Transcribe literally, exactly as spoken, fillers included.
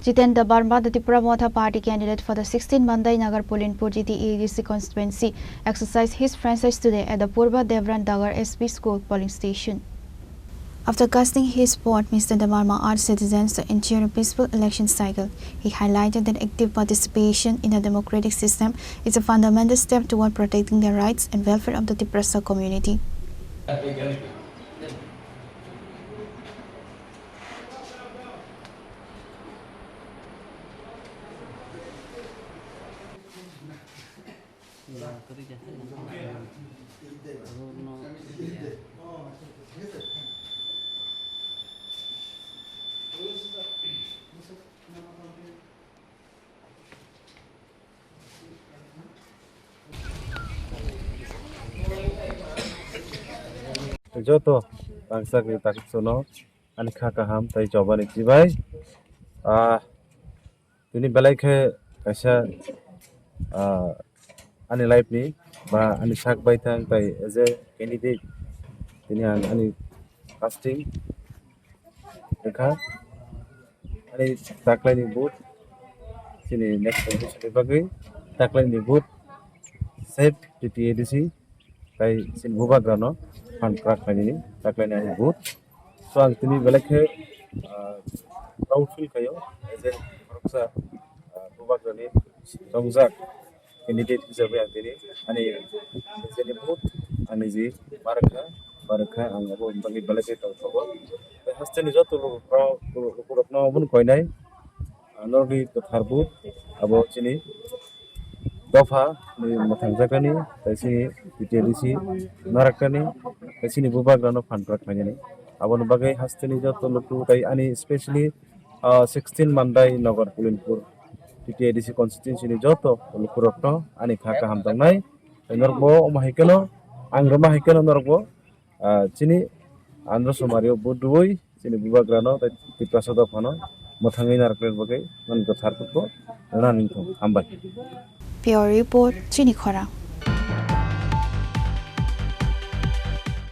Jiten Debbarma, the Tipra Motha Party candidate for the sixteen Mandai Nagar Pulinpur G T A D C constituency, exercised his franchise today at the Purba Devran Dagar S P school polling station. After casting his vote, Mister Debbarma urged citizens to ensure a peaceful election cycle. He highlighted that active participation in a democratic system is a fundamental step toward protecting the rights and welfare of the Tiprasa community. Joto rangchakni takhuksono ani kha kaham tei chobani chibai. Ah, tini belai khe kaisa, ah, ani life ni ba ani sak baithang tei as a candidate tini ang ani casting wngkha. Ani taklaini vote chini next election ni bagwi taklaini vote save T T A D C tei chini bubagrano phan kwrak khlainani taklaini ani vote. So ang tini belai khe, ah, proud feel khaio as a khoroksa, ah, bubagrani tongjak candidate hisabe ang tini ani nijeni vote, ang niji ma rwkha, ma rwkha, ang abo bagwi belai khe tongthogo. Tei hasteni joto lukurok, lukurokno obono koinai, ah, norokni kwthar vote abo chini dopha ni mwthangjakani, tei chini T T A D C narwkani, tei chini bubagrano phan kwrak khlainani. Aboni bagwi hasteni joto luku tei ani specially, ah, sixteen Mandai Nagar Pulinpur T T A D C constituency ni joto lukurokno ani kha kaham tongnai. Tei norokbo omo hai kheno, ang rwma hai kheno norokbo, ah, chini Andhra Sumario vote rwui chini bubagrano tei Tiprasa dophano mwthangwi narwknani bagwi nini kwthar vote bo rwna nangkho. Hambai. Bureau Report, Chini Khorang.